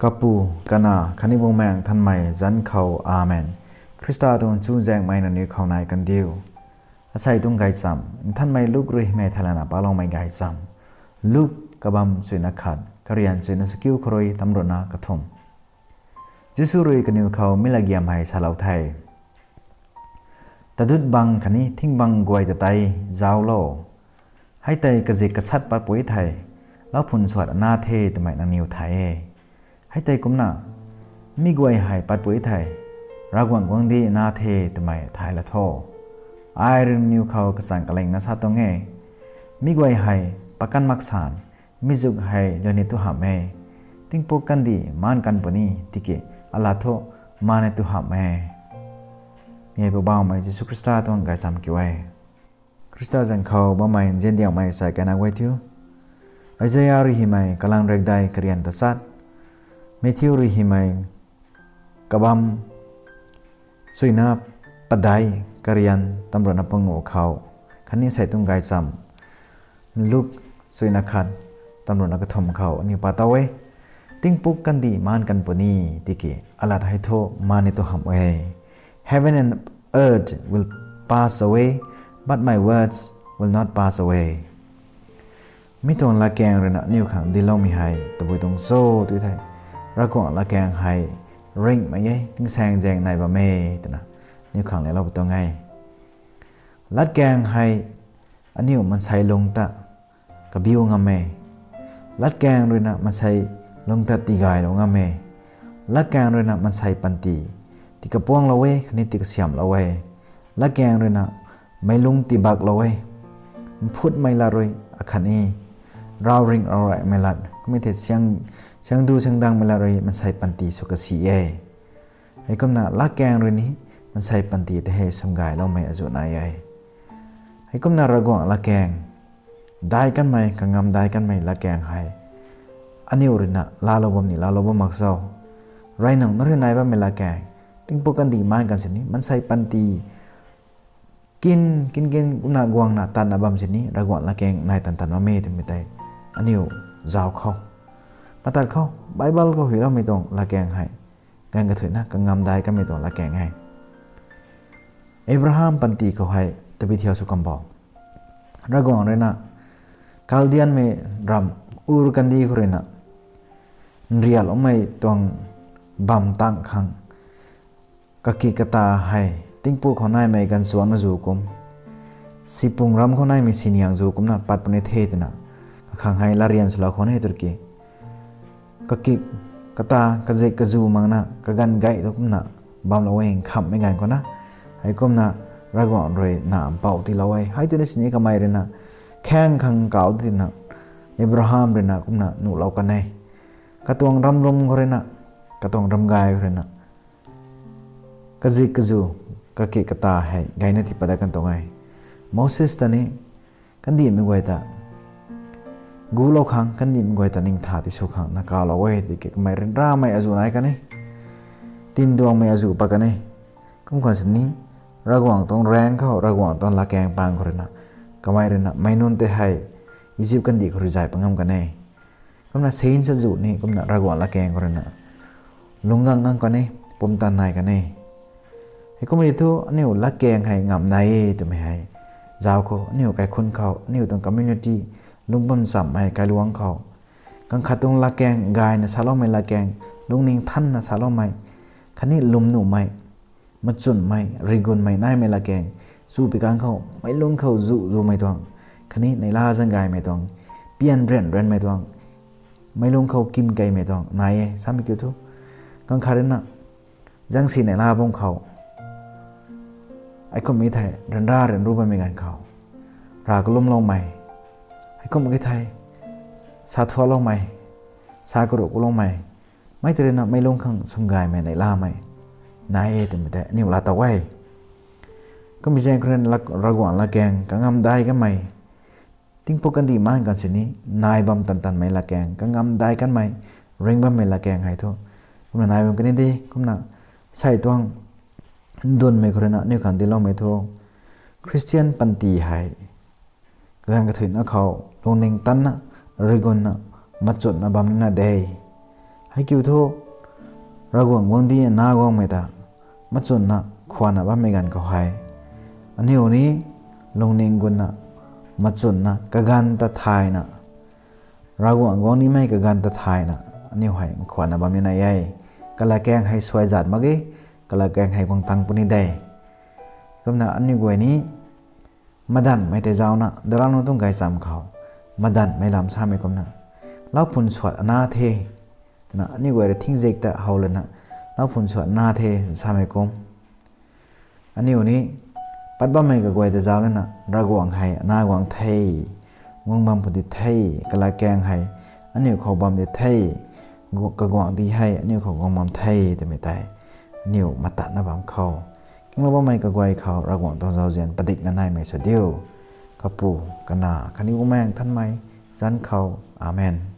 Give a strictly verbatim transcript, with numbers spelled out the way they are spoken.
Kapu, Kanac khatni Bumaengh Nthanmei zanc khou, Amen. Khrista tuang chuzaenghmei nangniw khou nai kandiu. Asei tuang gaychamv Nthanmei Luk rui hymei thaylana paloumei gaychamv. Luk kabamv chuina khat, karian chuina sakiu khou rui tamruhna kathumh. Jisu rui kaniw khou mi latgiam hei salou the: Tadut bang khatni thing bang guay ta tei zauclo. Hei tei kazik kasat patpui thei, lauphun suat ana the twmei nangniw thay e. Hei tei kumna, mi guay hei patpui thei, Ravguangc guangcdic ana the twmei thay la tho. Ai rui nangniw khou kachang kalingna sa tuang e, mi guay hei pakan maksan, mi zuk hei luni tu hamh e, tingpuk kandih maan kan puni tiki alat thu maan e tu hamh e. Mi hei Poubauhmei Jisu Khrista tuang gaychamv kiu e. Khrista zanc khou bammei nziandiangmei sa kana guay thiu. Isaia rui hymei kalang rekdai karian tachat, Matthew rui hymei kabamv chuina padeih, karian tamruhna panguh khou, khatni asei tuang gaychamv Luk chuina khat, tamruhna kathumh khou aniw pa tow e. Tingpuk kandih maan kan puni tiki alat hei thu maan e tu hamh e. Heaven and earth will pass away, but my words will not pass away. Mi tuang latkaeng ruina aniw khang dincloumei hei tabui tuang cho tu thei, Ravguangc latkaeng hei ringhmei e, tingsaengzaeng nai bam e twna aniw khang lelou tuang e. Latkaeng hei aniw maansei lung ta kabiu ngam e. Latkaeng ruina maansei lung ta tigaylou ngam e. Latkaeng ruina maansei panty tikapuanglou e khatni tikasiamhlou e. Latkaeng ruina meic lung tibaklou e. Mphutmei lat rui akhatni, ravring ravraimei lat kummei thei, siang, siangdu siangdangmei lat rui maansei panty sw kasi e. Heikumna latkaeng rui ni maansei panty ta hei swmgayloumei azuh nai e. Heikumna Ravguangc latkaeng, dai kanmei, kangamdai kanmei latkaeng hei aniw ruina laalou bam ni laalou bam mak cho? Reynuang na rui nai bammei latkaeng, tingpuk kandih maan kan sini maansei panty kin, kin, kin kumna guangna tatna bam sini Ravguangc latkaeng nai tan tan bam e twmei tei aniw zauc khou, matat khou, Bible khou hyloumei tuang latkaeng hei, ganv kathuicna kangamdai kanmei tuang latkaeng e. Abraham panty khou hei tabui thiau sw kam bo. Ravguangc ruina Kaldianmei ram Ur kandih khou ruina nrialoumei tuang bam tang khang, kakik kata hei tingpuk khou naimei ganvchuangna zu kum, sipung ram khou naimei siniang zu kumna pat puni the twna kakhang hei latryan swlou khwan e tiki, kakik kata kazik kazu makna kaganv gay tu kumna bamlou e, nkhamhmei ganv khou na. Heikumna Ravguangc rui na mpouh tiilou e. Hei tuni sini kamei ruina khaeng khang kau tina Abraham ruina kumna nuhlou kan e. Katuang ramlum khou ruina, katuang ramgay khou ruina kazik kazu, kakik kata hei gayna tii pat dat kan tuang e. Moses ta ni kandihmei guay ta gulou khang, kandihmei guay ta ningtha tisw khang na kalou e tiki kamei ryanramei azuh nai kan e, tinduangmei azuh pat kan e. Kum khwan sini Ravguangc tuang raeng khou, Ravguangc tuang latkaeng pang khou ruina, kamei ruina meic nunc tei hei Egypt kandih khou rui zay pat ngam kan e. Kumna saints azuh ni kumna Ravguangc latkaeng khou ruina lungcgang ngam kan e, pumtan nai kan e. Heikum e thu aniw latkaeng hei ngam nai e twmei hei zauc khou, aniw kaikhunc khou, aniw tuang community, lungc bam chammei kailuangc khou, ganv khat tuang latkaeng, gayna saloumei latkaeng, lungning thanna saloumei, khatni lwm nuhmei, machunmei, rigunmei naimei latkaeng, chu pi kang khou meic lungc khou zuh zumei tuang, khatni neihla zaeng gaymei tuang, pian ryan ryanmei tuang, meic lungc khou kim keymei tuang nai e samei kiu thu. Ganv khat ruina zangsi neihla bam khou, heikum e thei ryanra ryanru bammei ganv khou, rav kalumloumei, heikum e thei sa thuakloumei, sa karuh kuloumei, mei tei ruina meic lungc khang swmgaymei neihlamei nai e twmei tei aniw laa tow e. Kummei zaeng khou ruina Ravguangc latkaeng kangamdai kanmei, tingpuk kandih maan kan sini nai bam tan tanmei latkaeng, kangamdai kanmei, ring bammei latkaeng hei thu kumna nai bam kan e de. Kumna sei tuang ndunmei khou ruina aniw khang dincloumei thu, Christian panty hei kaganv kathuicna khou lungning tanna, rigunna, machunna bam nina de. Heikiu thu, Ravguangc guangcdic nac guangmei ta machwnna khwanna bammei ganv khou hei, aniu ni lungning gutna, machwnna kaganv ta thayna, Ravguangc guangcdic mei kaganv ta thayna aniu hei nkhwanna bam ni nai e. Kalatkaeng hei suaizat mak ge, kalatkaeng hei guang tang puni de. Kumna aniu guay ni madanvmei tei zaucna, daranglung tuang gaychamv khou madanvmei lam samei kumna, lauphun suat ana the twna aniu guay rui thingzik ta how lana, lauphun suat ana the samei kum, aniu ni pat bammei kaguay ta zauc lana, Ravguangc hei ana guang the, guang bam pu di the, kalatkaeng hei aniu khou bam di the, gu- kaguangcdic hei aniu khou guang bam the twmei tei aniu matatna bam khou, kinglou bammei kaguay khou Ravguangc tuang zauzian padikna naimei sw diu. Kapu, Kanac khatni Bumaengh Nthanmei zanc khou. Amen.